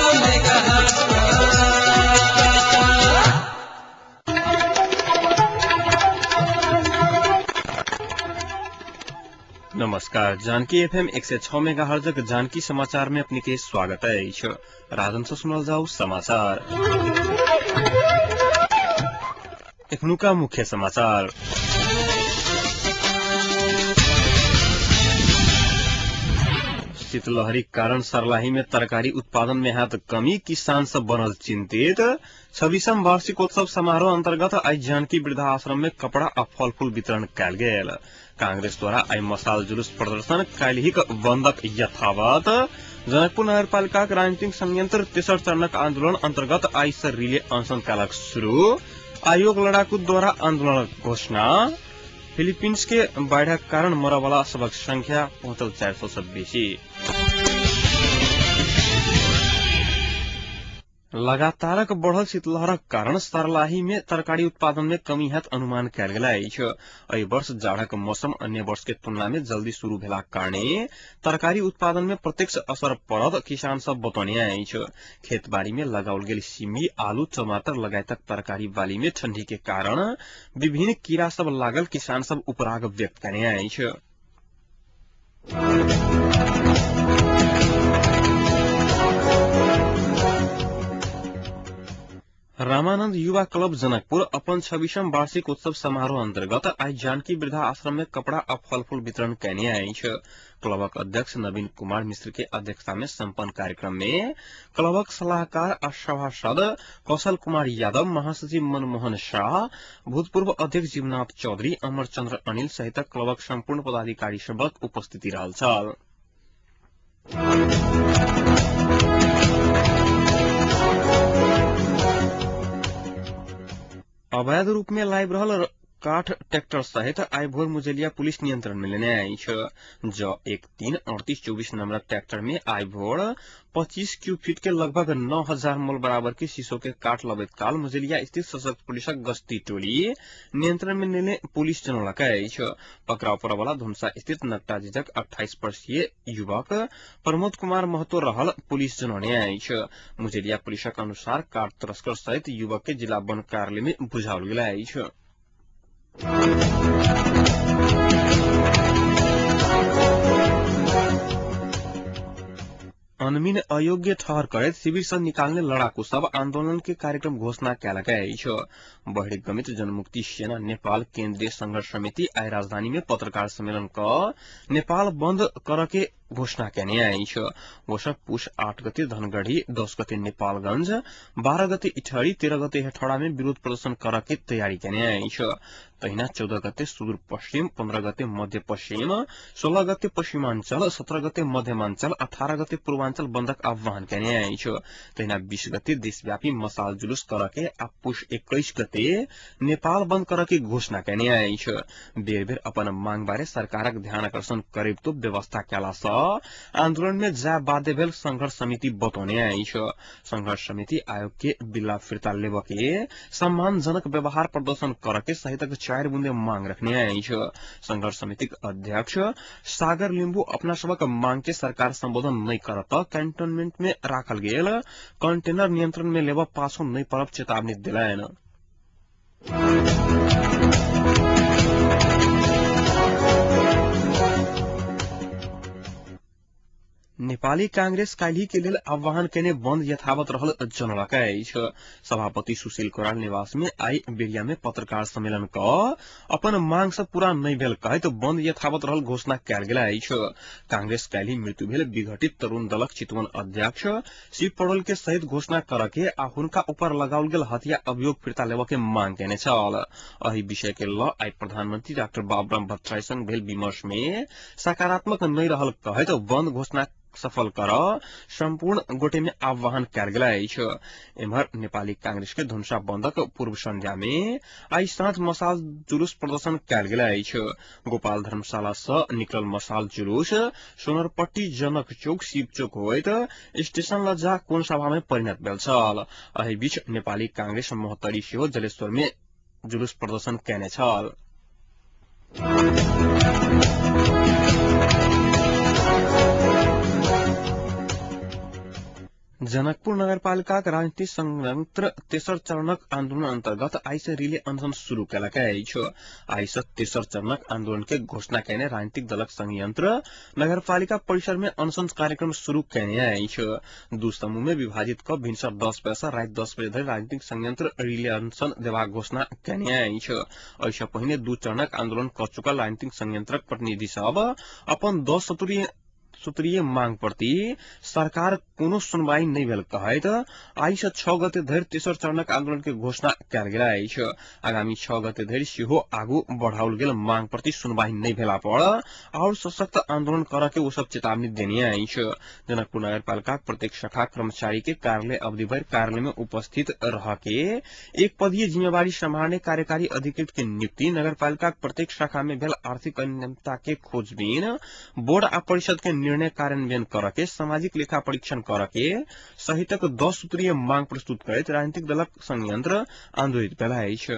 Megahertz पर। नमस्कार, Janaki FM 106 मेगाहर्जक Janaki समाचार में अपने के स्वागत अछि। राजन से सुनल जाऊ समाचार। एखनुका मुख्य समाचार। शीतलहरीक कारण सर्लाही में तरकारी उत्पादन में हाथ कमी, किसान सब बनल चिंतित। 26म वार्षिकोत्सव समारोह अंतर्गत आई जानकी वृद्धा आश्रम में कपड़ा आ फलफूल वितरण कयल गेल। कांग्रेस द्वारा आई मसाल जुलूस प्रदर्शन, काल्हिक बंदक यथावत। जनकपुर नगरपालिकाक राजनीतिक संयंत्र तेसर चरणक आंदोलन अंतर्गत आई से रिले अनशन कयलक शुरू। आयोग लड़ाकू द्वारा आंदोलनक घोषणा। फिलीपींस के बाढ़क कारण मरवाला सबक संख्या पहुंचल 400 से बेसी। लगातारक बढ़ल शीतलहरक कारण सर्लाही में तरकारी उत्पादन में कमी हैत अनुमान कयल गेल अछि। एहि वर्ष जाड़क मौसम अन्य वर्ष के तुलना में जल्दी शुरू भेलाक कारणे तरकारी उत्पादन में प्रत्यक्ष असर पड़त किसान सब बतौने अछि। खेतबाड़ी में लगाओल गेल सिमी, आलू, टमाटर लगायतक तरकारी बाली में ठंडी के कारण विभिन्न कीड़ा सब लागल किसान सब उपराग व्यक्त कयने अछि। रामानंद युवा क्लब जनकपुर अपन 26म वार्षिक उत्सव समारोह अंतर्गत आई जानकी वृद्धा आश्रम में कपड़ा आ फलफूल वितरण कयने अछि। क्लबक अध्यक्ष नवीन कुमार मिश्र के अध्यक्षता में संपन्न कार्यक्रम में क्लबक सलाहकार आ सभासद कौशल कुमार यादव, महासचिव मनमोहन शाह, भूतपूर्व अध्यक्ष जीवनाथ चौधरी, अमरचंद्र अनिल सहित क्लबक संपूर्ण पदाधिकारी सबक उपस्थिति रहल छल। अवैध रूप में लाइब रहल काठ ट्रैक्टर सहित आई भोर मुजेलिया पुलिस नियंत्रण में लेने अछि। ज 1 3 38 24 नंबरक ट्रैक्टर में आई भोर 25 क्यू फीट के लगभग 9000 मोल बराबर के शीशो के काठ लबैत काल मुजेलिया स्थित सशस्त्र पुलिसक गश्ती टोली नियंत्रण में लेने पुलिस जनौलक अछि। पकड़ाव पड़यवाला धुमसा स्थित नकटा झिझक 28 वर्षीय युवक प्रमोद कुमार महतो रहल पुलिस जनौने अछि। मुजेलिया पुलिसक अनुसार काठ तस्कर सहित युवक के जिला वन कार्यालय में बुझाओल गेल अछि। अनमिन अयोग्य ठहर करैत शिविर से निकालने लड़ाकू सब आंदोलन के कार्यक्रम घोषणा कयलक अछि। बहिर्गमित जनमुक्ति सेना नेपाल केंद्रीय संघर्ष समिति आई राजधानी में पत्रकार सम्मेलन क नेपाल बंद कर के घोषणा कयने अछि। घोषक पुष 8 गते धनगढ़ी, 10 गते नेपालगंज, 12 गते इटहरी, 13 गते हेठौड़ा में विरोध प्रदर्शन कर के तैयारी कयने अछि। तहिना 14 गते सुदूर पश्चिम, 15 गते मध्य पश्चिम, 16 गते पश्चिमांचल, 17 गते मध्यमांचल, 18 गते पूर्वांचल बंदक आह्वान कयने अछि। तहिना 20 गते देशव्यापी मसाल जुलूस कर के आ पुष 21 गते नेपाल बंद कर के घोषणा कयने अछि। बेर बेर अपन मांग बारे सरकारक ध्यान आकर्षण करैत व्यवस्था कयला सँ आंदोलन में जा बाध्य भेल संघर्ष समिति बतौने अछि। संघर्ष समिति आयोग के बिल्ला फिर्ता लेबऽ के, सम्मानजनक व्यवहार प्रदर्शन कर के सहितक 4 बुंदे मांग रखने अछि। संघर्ष समितिक अध्यक्ष सागर लिम्बू अपना सबक मांग के सरकार संबोधन नहीं करत कैंटोनमेंट में राखल गेल कंटेनर नियंत्रण में लेबऽ पाछो नहीं पड़ब चेतावनी दिलनि। नेपाली कांग्रेस काल्हि के लेल आह्वान कयने बंद यथावत रहल जनौलक अछि। सभापति सुशील कोइराल निवास में आई बेरिया में पत्रकार सम्मेलन क अपन मांग सब पूरा नहीं भेल कहैत बंद यथावत रहल घोषणा कयल गेल अछि। कांग्रेस काल्हि मृत्यु भेल विघटित तरुण दलक चितवन अध्यक्ष शिव पौडेल के सहित घोषणा कर के आ हुनका ऊपर लगाओल गेल हत्या अभियोग फिर्ता लेबऽ के मांग कयने छल। एहि विषय के ल आई प्रधानमंत्री डाक्टर बाबूराम भट्टराई संग भेल विमर्श में सकारात्मक नहीं रहल कहैत बंद घोषणा सफल कर संपूर्ण गोटे में आह्वान कयल गेल अछि। एम्हर नेपाली कांग्रेस के धनुषा बंदक पूर्व संध्या में आई साँझ मसाल जुलूस प्रदर्शन कयल गेल अछि। गोपाल धर्मशाला से निकलल मसाल जुलूस सोनरपट्टी, जनक चौक, शिव चौक होइत स्टेशन ल जा कोन सभा में परिणत भेल छल। एहि बीच नेपाली कांग्रेस महोत्तरी सेहो जलेश्वर में जुलूस प्रदर्शन कयने छल। जनकपुर नगरपालिकाक राजनीतिक संयंत्र तेसर चरणक आंदोलन अंतर्गत आइ से रिले अनशन शुरू केलक अछि। आइ से तेसर चरणक आंदोलन के घोषणा केने राजनीतिक दलक संयंत्र नगरपालिका परिसर में अनशन कार्यक्रम शुरू केने अछि। दू समूह में विभाजित क भिनसर 10 बजे से राति 10 बजे धरि राजनीतिक संयंत्र रिले अनशन देबाक घोषणा केने अछि। एहि पहिने दू चरणक आंदोलन क चुकल राजनीतिक संयंत्रक प्रतिनिधि सब अपन 10 सूत्रीय मांग प्रति सरकार कोनो सुनवाई नहि भेल कहैत आइ से 6 गते धरि तेसर चरणक आंदोलन के घोषणा कयल गेल अछि। आगामी 6 गते धरि सेहो आगू बढ़ाओल गेल मांग प्रति सुनवाई नहि भेला पर और सशक्त आंदोलन करऽ के ओ सब चेतावनी देने अछि। जनकपुर नगरपालिका प्रत्येक शाखा कर्मचारी के कार्यालय अवधि भरि कार्यालय में उपस्थित रह के एक पदीय जिम्मेवारी सम्हारने कार्यकारी अधिकृत के नियुक्ति, नगरपालिका प्रत्येक शाखा में भेल आर्थिक अनियमितता के खोजबीन, बोर्ड आ परिषद के निर्णय कार्यान्वयन करके, सामाजिक लेखा परीक्षण करके सहितक 10 सूत्रीय मांग प्रस्तुत करैत राजनीतिक दलक संयंत्र आंदोलित भेल अछि।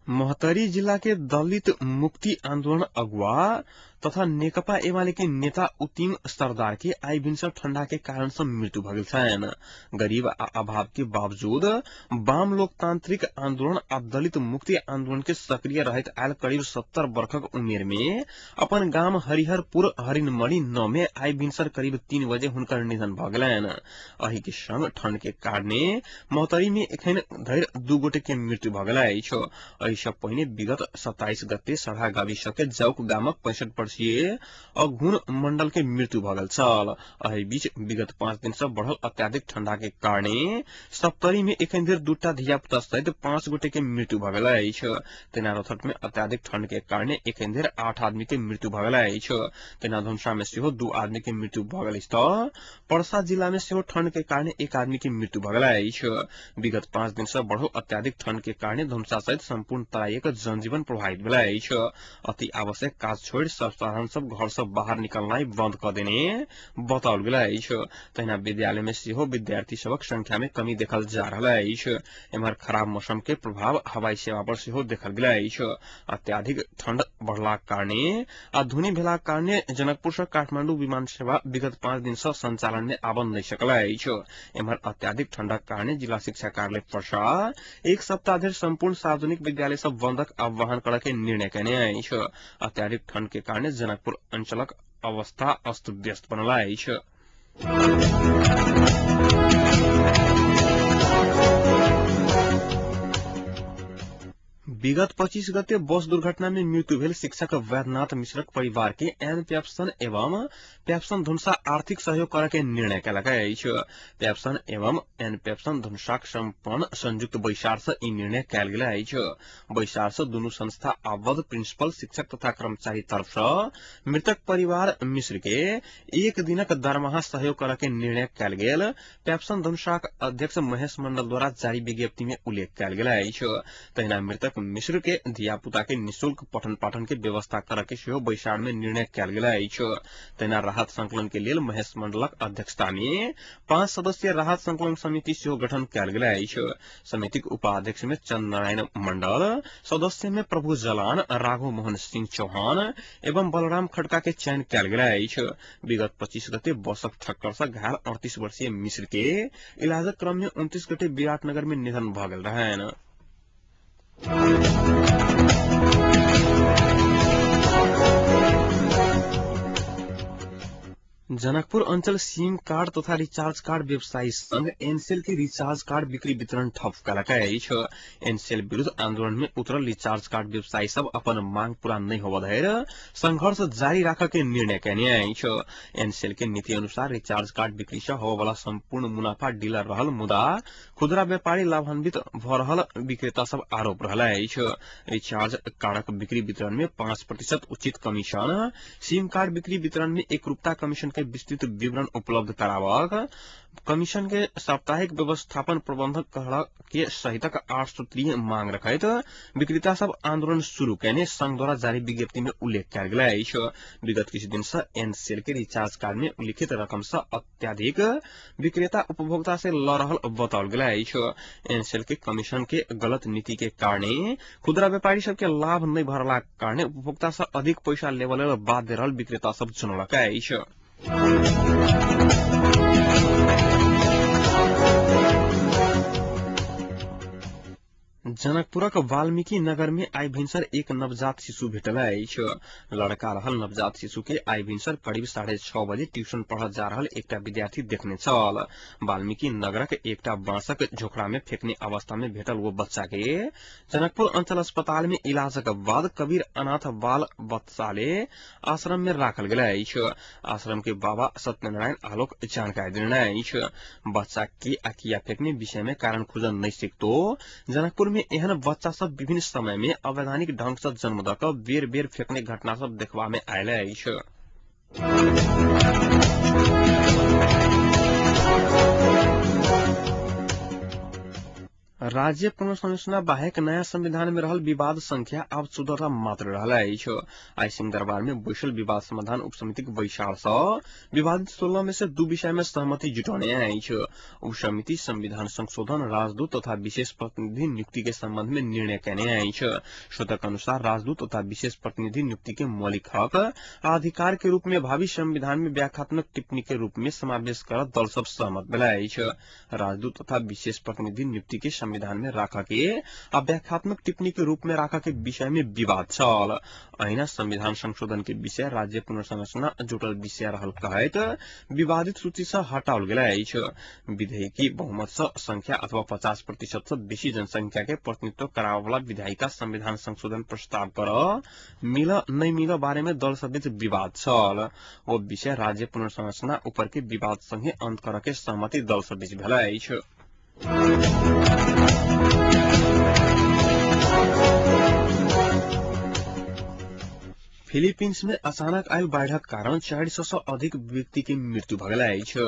महोत्तरी जिला के दलित मुक्ति आंदोलन अगुवा तथा नेकपा एमाले के नेता उतिम सरदार के आइ भिनसर ठंडा के कारण से मृत्यु भऽ गेल छनि। गरीब आ अभाव के बावजूद वाम लोकतांत्रिक आंदोलन आ दलित मुक्ति आंदोलन के सक्रिय रहैत आयल करीब 70 वर्षक उमेर में अपन गाम हरिहरपुर हरिनमणि 9 में आइ भिनसर करीब 3 बजे हुनकर निधन भऽ गेलनि। एहि के संग ठंड के कारणे महोत्तरी में एखन धरि 2 गोटे के मृत्यु भऽ गेल अछि। एहि सँ पहिने विगत 27 गते सढ़ा गाविस के जौक गामक 65 वर्षीय अघुन मंडल के मृत्यु भऽ गेल छल। एहि बीच विगत 5 दिन से बढ़ल अत्याधिक ठंडा के कारणे सप्तरी में एखन धरि 2टा धियापुता सहित 5 गोटे के मृत्यु भऽ गेल अछि। तेना रौतहट में अत्याधिक ठंड के कारणे एखन धरि 8 आदमी के मृत्यु भऽ गेल अछि। तेना धनुषा में सेहो 2 आदमी के मृत्यु भऽ गेल अछि तऽ परसा जिला में सेहो ठंड के कारणे 1 आदमी के मृत्यु भऽ गेल अछि। विगत 5 दिन से बढ़ल अत्याधिक ठंड के कारणे धनुषा सहित सम्पूर्ण तराईक जनजीवन प्रभावित भेल अछि। अति आवश्यक काज छोड़ि सर्वसाधारण सब घर से बाहर निकलनाइ बंद कऽ देने बताओल गेल अछि। तहिना विद्यालय में सेहो विद्यार्थी सबक संख्या में कमी देखल जा रहल अछि। एम्हर खराब मौसम के प्रभाव हवाई सेवा पर सेहो देखल गेल अछि। अत्याधिक ठंड बढ़लाक कारणे आ धुनी भेलाक कारणे जनकपुर से काठमांडू विमान सेवा विगत 5 दिन से संचालन में आबऽ नहि सकल अछि। एम्हर अत्याधिक ठंडक कारणे जिला शिक्षा कार्यालय पर्सा 1 सप्ताह धरि सम्पूर्ण सार्वजनिक विद्यालय सब बंदक आह्वान करऽ के निर्णय केने अछि। अत्याधिक ठंड के कारणे जनकपुर अंचलक अवस्था अस्त व्यस्त बनल अछि। विगत 25 गते बस दुर्घटना में मृत्यु भेल शिक्षक वैद्यनाथ मिश्रक परिवार के एन प्याप्सन एवं प्याप्सन धनुषा आर्थिक सहयोग करऽ के निर्णय केलक अछि। प्याप्सन एवं एन प्याप्सन धनुषाक सम्पन्न संयुक्त बैसार से ई निर्णय कयल गेल अछि। बैसार से दुनू संस्था आबद्ध प्रिंसिपल, शिक्षक तथा कर्मचारी तरफ से मृतक परिवार मिश्र के 1 दिनक दरमाहा सहयोग करऽ के निर्णय कयल गेल प्याप्सन धनुषाक अध्यक्ष महेश मंडल द्वारा जारी विज्ञप्ति में उल्लेख कयल गेल अछि। तहिना मृतक मिश्र के धियापुता के निःशुल्क पठन पाठन के व्यवस्था करऽ के सेहो बैसार में निर्णय कयल गेल अछि। तहिना राहत संकलन के लेल महेश मंडलक अध्यक्षता में 5 सदस्यीय राहत संकलन समिति सेहो गठन कयल गेल अछि। समितिक उपाध्यक्ष में चंद्र नारायण मंडल, सदस्य में प्रभु जलान, राघव मोहन सिंह चौहान एवं बलराम खड़का के चयन कयल गेल अछि। विगत 25 गते बसक ठक्कर से घायल 38 वर्षीय मिश्र के इलाजक क्रम में 29 गते विराटनगर में निधन भऽ गेल रहनि। जनकपुर अंचल सिम कार्ड तथा रिचार्ज कार्ड व्यवसायी संघ एनसेल के रिचार्ज कार्ड बिक्री वितरण ठप केलक अछि। एनसेल विरुद्ध आंदोलन में उतरल रिचार्ज कार्ड व्यवसायी सब अपन मांग पूरा नहि होबऽ धरि संघर्ष जारी राखऽ के निर्णय केने अछि। एनसेल के नीति अनुसार रिचार्ज कार्ड बिक्री से होबय वाला संपूर्ण मुनाफा डीलर रहल मुदा खुदरा व्यापारी लाभान्वित भऽ रहल विक्रेता सब आरोप रहल अछि। रिचार्ज कार्डक बिक्री वितरण में 5% उचित कमीशन, सिम कार्ड बिक्री वितरण में एकरूपता कमीशन के विस्तृत विवरण उपलब्ध करावक कमीशन के साप्ताहिक व्यवस्थापन प्रबंधक के सहितक 8 सूत्रीय मांग रखैत विक्रेता सब आंदोलन शुरू कयने संघ द्वारा जारी विज्ञप्ति में उल्लेख कयल गेल अछि। विगत किछु दिन से एनसेल के रिचार्ज कार्ड में उल्लिखित रकम से अत्यधिक विक्रेता उपभोक्ता से ल रहल बताओल गेल अछि। एनसेल के कमीशन के गलत नीति के कारणे खुदरा व्यापारी सबके लाभ नहि भरलाक कारणे उपभोक्ता से अधिक पैसा लेबऽ लेल बाध्य रहल विक्रेता सब जनौलक अछि। जनकपुरक वाल्मीकि नगर में आइ भिनसर एक नवजात शिशु भेटल अछि। लड़का रहल नवजात शिशु के आइ भिनसर करीब 6:30 बजे ट्यूशन पढ़त जा रहल एकटा विद्यार्थी देखने छल। वाल्मीकि नगरक एकटा बांसक झोखड़ा में फेकने अवस्था में भेटल वो बच्चा के जनकपुर अंचल अस्पताल में इलाजक बाद कबीर अनाथ बाल बच्चाले आश्रम में राखल गेल अछि। आश्रम के बाबा सत्यनारायण आलोक जानकारी देने अछि। बच्चा के आ किया फेकने विषय में कारण खुजल नहि सकतो जनकपुर में एहन बच्चा सब विभिन्न समय में अवैधानिक ढंग से जन्म दऽ कऽ बेर बेर फेकने घटना सब देखबा में आयल अछि। राज्य पुनर्संरचना बाहेक नयाँ संविधान में रहल विवाद संख्या आब 14 मात्र रहल अछि। आइ सिंहदरबार में बैसल विवाद समाधान उपसमितिक बैसार सँ विवादित 16 में से 2 विषय में सहमति जुटौने अछि। उपसमिति संविधान संशोधन, राजदूत तथा विशेष प्रतिनिधि नियुक्ति के संबंध में निर्णय कयने अछि। स्रोतक अनुसार राजदूत तथा विशेष प्रतिनिधि नियुक्ति के मौलिक हक आ अधिकार के रूप में भावी संविधान में व्याख्यात्मक टिप्पणी के रूप में समावेश करत दल सब सहमत भेल अछि। राजदूत तथा विशेष प्रतिनिधि नियुक्ति के संविधान में राख के आ व्याख्यात्मक टिप्पणी के रूप में राख के विषय में विवाद छल। अहिना संविधान संशोधन के विषय राज्य पुनर्संरचना जुटल विषय रहल कहैत विवादित सूची से हटाओल गेल अछि। विधेयकी बहुमत से संख्या अथवा 50% से बेसी जनसंख्या के प्रतिनिधित्व कराबऽ विधायिका संविधान संशोधन प्रस्ताव कर मिल नहीं मिल बारे में दल सब बीच विवाद छल। ओ विषय राज्य पुनर्संरचना ऊपर के विवाद संगे अंत कर के सहमति दल सब बीच भेल अछि। फिलीपींस में अचानक आयल बाढ़क कारण 400 से अधिक व्यक्ति के मृत्यु भऽ गेल अछि।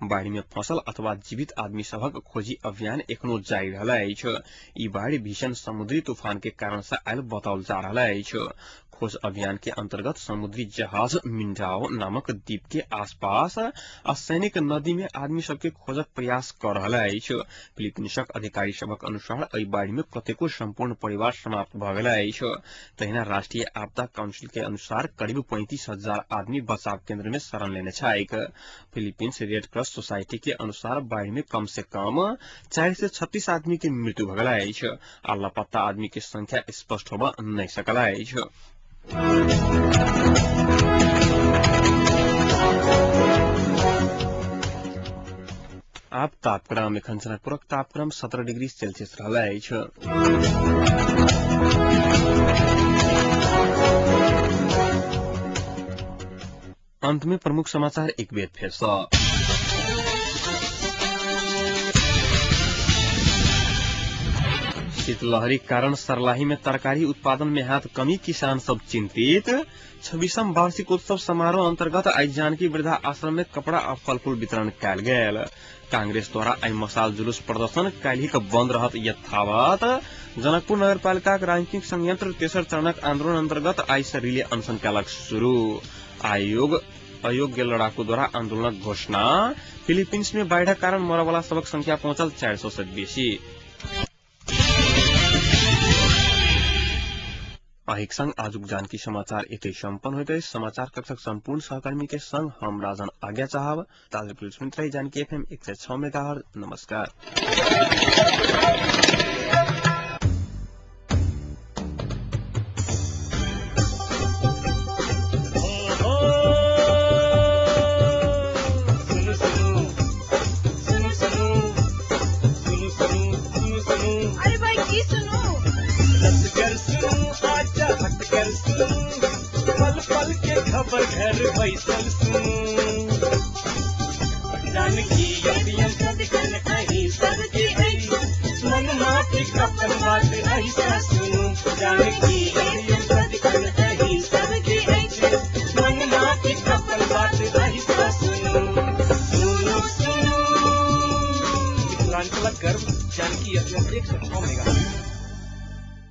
बाढ़ि में फंसल अथवा जीवित आदमी सभक खोजी अभियान एखनो जारी रहल अछि। ई बाढ़ि भीषण समुद्री तूफान के कारण से आयल बताओल जा रहल अछि। खोज अभियान के अंतर्गत समुद्री जहाज मिंडाओ नामक द्वीप के आसपास आ सैनिक नदी में आदमी सबके खोजक प्रयास कर रहल अछि। फिलीपींसक अधिकारी सभक अनुसार एहि बाढ़ि में कतेको संपूर्ण परिवार समाप्त भऽ गेल अछि। तहिना राष्ट्रीय आपदा काउंसिल के अनुसार करीब 35,000 आदमी बचाव केंद्र में शरण लेने छैक। फिलीपींस रेड क्रॉस सोसाइटी के अनुसार बाढ़ि में कम से कम 436 आदमी के मृत्यु भऽ गेल अछि आ लापता आदमी के संख्या स्पष्ट होबऽ नहि सकल अछि। आब तापक्रम। एखन जनकपुरक तापक्रम 17 डिग्री सेल्सियस रहल अछि। अंत में प्रमुख समाचार एक बेर फेर सँ। शीतलहरी कारण सर्लाही में तरकारी उत्पादन में हाथ कमी, किसान सब चिंतित। 26म वार्षिकोत्सव समारोह अंतर्गत आई जानकी वृद्धा आश्रम में कपड़ा आ फलफूल वितरण कयल गेल। कांग्रेस द्वारा आई मसाल जुलूस प्रदर्शन काल्हि के बंद रहत यथावत। जनकपुर नगरपालिका राजनीतिक संयंत्र तेसर चरणक आंदोलन अंतर्गत आई से रिले अनशन कयलक शुरू। आयोग अयोग्य लड़ाकू द्वारा आंदोलनक घोषणा। फिलीपींस में बाढ़िक कारण मरऽवला सबक संख्या पहुंचल 400 से बेसी। अहिक संग आजुक जानकी समाचार एतै सम्पन्न होइत अछि। समाचार कक्षक सम्पूर्ण सहकर्मी के संग हम राजन आज्ञा चाहब। ताजा सुनैत रही जानकी एफएम 106 मेगाहर्ट्ज। नमस्कार। अरे भाई की सुनू, पल पल के खबर घर बैसल सुनू, जानकी एफएम सदिखन अहीं सबके अछि, मन माफिक अपन बात अहिसँ सुनू, जानकी एफएम सदिखन अहीं सबके अछि, मन माफिक अपन बात अहिसँ सुनू। नेपालक गर्व, जानकी एफएम 106 मेगा।